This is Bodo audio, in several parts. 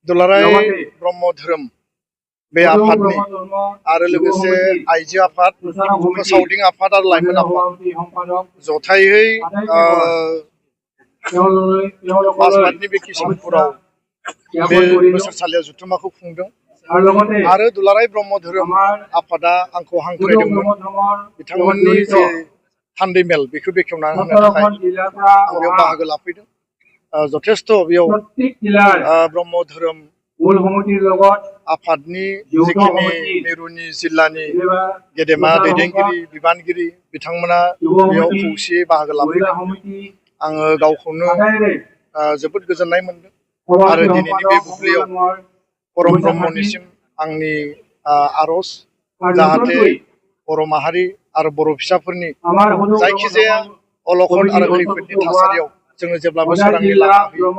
दुलाराय ब्रह्म धोरोम बे आफादनि आरो लोगोसे आइजो आफाद, फोसावदिं आफाद आरो लाइमोन आफाद जथायै माजबाटनि बे किसानपुराव बे बोसोरसालिया जुथुमाखौ खुंदों आरो दुलाराय ब्रह्म धोरोम आफादा आंखौ हांख्रायदोंमोन बिथांमोननि जे थान्दै मेल बेखौ बेखेवना होनो थाखाय आं बेयाव बाहागो लाफैदों। जथेस्थ' बेयाव ब्रह्म धोरोम आफादनि जिखिनि मिरुनि जिल्लानि गेदेमा दैदेनगिरि बिबानगिरि बिथांमोना बेयाव खौसेयै बाहागो लाफैदों। आङो गावखौनो जोबोद गोजोननाय मोनदों आरो दिनैनि बे बुब्लियाव परम ब्रह्मनिसिम आंनि आरज जाहाथे बर' माहारि आरो बर' फिसाफोरनि जायखिजाया अलखद आरो खैफोदनि थासारियाव जोङो जेब्लाबो सोरांनि लामा होयो।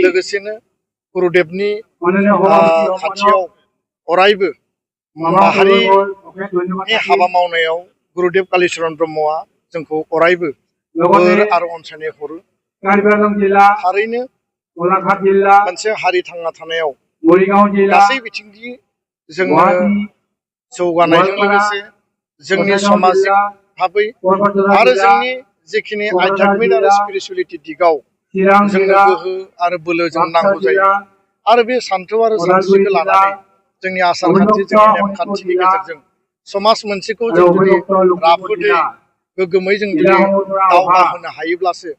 लोगोसेनो गुरुदेबनि खाथियाव अरायबो माहारिनि हाबा मावनायाव गुरुदेब कालिचरण ब्रह्मआ जोंखौ अरायबो बोर आरो अनसायनाय हरो। थारैनो मोनसे हारि थांना थानायाव गासै बिथिंनि जोंनो जौगानायजों लोगोसे जोंनि समाजिक भाबै आरो जोंनि जिखिनि आध्यात्मिक आरो स्पिरिचुवेलिटि दिगाव जोंनो गोहो आरो बोलो जों नांगौ जायो आरो बे सान्थौ आरो सानस्रिखौ लानानै जोंनि आसार खान्थि जोंनि नेमखान्थिनि गेजेरजों समाज मोनसेखौ जों जुदि राफोदै गोग्गोमै जों जुदि दावगाहोनो हायोब्लासो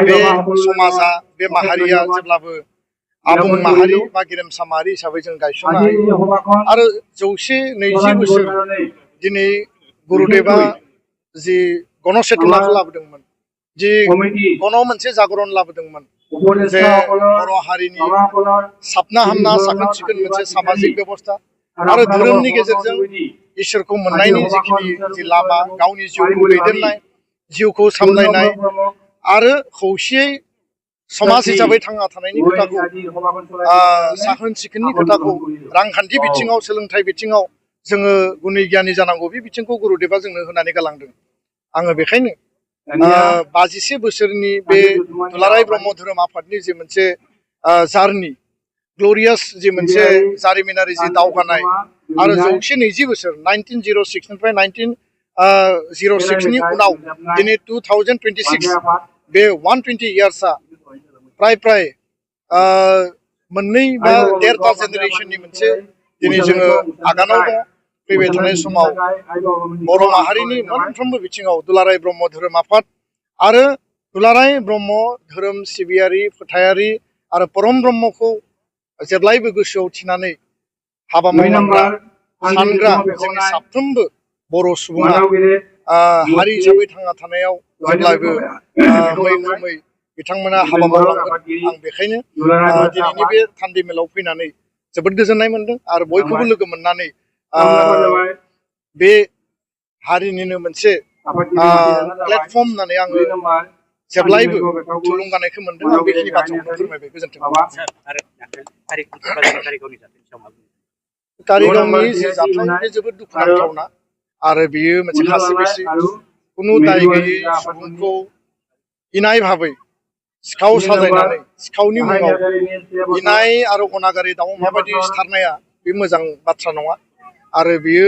बे समाजा बे माहारिया जेब्लाबो आबुं माहारि बा गेरेमसा माहारि हिसाबै जों गायसननो हायो। आरो 120 बोसोर दिनै गुरुदेबा जि गणचेतनाखौ लाबोदोंमोन, जि गण मोनसे जागरण लाबोदोंमोन जे बर' हारिनि साबना हामना साखोन सिखोन मोनसे सामाजिक बेबस्था आरो धोरोमनि गेजेरजों इसोरखौ मोननायनि जिखिनि जि लामा गावनि जिउखौ दैदेननाय जिउखौ सामलायनाय आरो खौसेयै समाज हिसाबै थांना थानायनि खोथाखौ साखोन सिखोननि खोथाखौ रांखान्थि बिथिङाव सोलोंथाइ बिथिङाव जोङो गुनि गियानि जानांगौ बे बिथिंखौ गुरुदेबा जोंनो होनानै गालांदों। आङो बेखायनो 51 बोसोरनि बे दुलाराय ब्रह्म धोरोम आफादनि जे मोनसे जार्नि ग्ल'रियास जि मोनसे जारिमिनारि जि दावगानाय आरो 120 बोसोर 1906 निफ्राय 1906 नि उनाव दिनै 2026 बे 120 इयार्सआ प्राय मोननै बा देरथा जेनेरेशननि मोनसे दिनै जोङो आगानाव दङ। फैबाय थानाय समाव बर' माहारिनि मोनफ्रोमबो बिथिङाव दुलाराय ब्रह्म धोरोम आफाद आरो दुलाराय ब्रह्म धोरोम सिबियारि फोथायारि आरो परम ब्रह्मखौ जेब्लायबो गोसोआव थिनानै हाबा मावलांग्रा सानग्रा जोंनि साफ्रोमबो बर' सुबुङा हारि हिसाबै थांना थानायाव जेब्लायबो मैखोमै बिथांमोना हाबा मावलांगोन। आं बेखायनो दिनैनि बे थान्दै मेलाव फैनानै जोबोद गोजोननाय मोनदों आरो बयखौबो लोगो मोननानै बे हारिनिनो मोनसे प्लेटफर्म होननानै आङो जेब्लायबो थुलुंगानायखौ मोनदों। आं बेखिनि बाथ्राखौनो फोरमायबाय। गोजोन्थों। कारिगावनि जि जाथाय बे जोबोद दुखुनांथावना आरो बियो मोनसे खासि बिसि खुनु दाय गैयै सुबुंखौ इनाय भाबै सिखाव साजायनानै सिखावनि मुङाव इनाय आरो अनागारि दाउ माबायदि सिथारनाया बे मोजां बाथ्रा नङा आरो बियो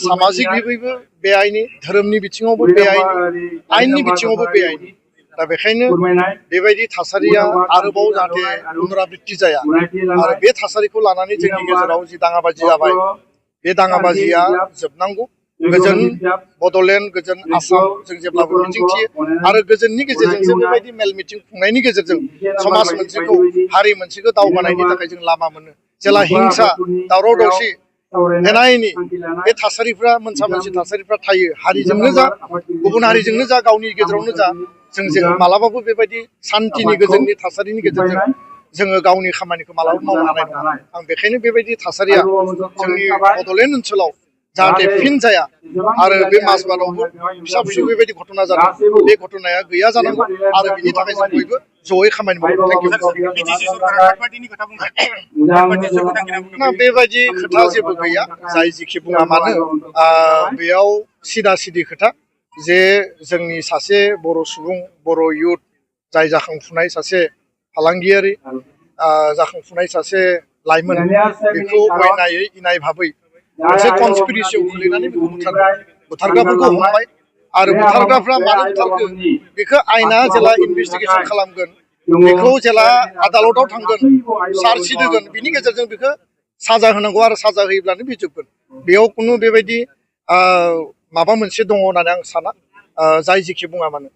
सामाजिक बिबैबो बेआइनि, धोरोमनि बिथिङावबो बेआइनि, आयेननि बिथिङावबो बेआइनि। दा बेखायनो बेबायदि थासारिया आरोबाव जाहाथे पुनराबृत्ति जाया आरो बे थासारिखौ लानानै जोंनि गेजेराव जि दाङाबाजि जाबाय बे दाङाबाजिया जोबनांगौ। गोजोन बड'लेण्ड गोजोन आसाम जों जेब्लाबो मिजिंथियो आरो गोजोननि गेजेरजोंसो बेबायदि मेल मिटिं खुंनायनि गेजेरजों समाज मोनसेखौ हारि मोनसेखौ दावगानायनि थाखाय जों लामा मोनो। जेला हिंसा दावराव दावसि एना एनि बे थासारिफ्रा मोनसा मोनसि थासारिफ्रा थायो, हारिजोंनो जा गुबुन हारिजोंनो जा गावनि गेजेरावनो जा जों मालाबाबो बेबायदि सान्थिनि गोजोननि थासारिनि गेजेरजों जोङो गावनि खामानिखौ मालाबाबो मावनो हानाय नङा। आं बेखायनो बेबायदि थासारिया जोंनि बड'लेण्ड ओनसोलाव जाहाथे फिन जाया आरो बे माजबाटआवबो फिसा फिसौ बेबायदि घटना जादों बे घटनाया गैया जानांगौ आरो बिनि थाखाय जों बयबो जयै खामानि मावो। Thank you. ना बेबायदि खोथा जेबो गैया। जाय जिखि बुङा मानो बेयाव सिदा सिदि खोथा जे जोंनि सासे बर' सुबुं बर' इयुथ जाय जाखांफुनाय सासे फालांगियारि जाखांफुनाय सासे लाइमोन बेखौ अयनायै इनाय भाबै मोनसे कनस्पिरेसियाव खोलैनानै बेखौ बुथारग्राफोरखौ हमबाय आरो बुथारग्राफ्रा मानो बुथारखो बेखौ आयेना जेला इनभेस्टिगेसन खालामगोन बेखौ जेला आदालताव थांगोन चार्जसिट होगोन बिनि गेजेरजों बेखौ साजा होनांगौ आरो साजा होयोब्लानो बे जोबगोन बेयाव खुनु बेबायदि माबा मोनसे दङ होननानै आं साना जाय जेखि बुङा मानो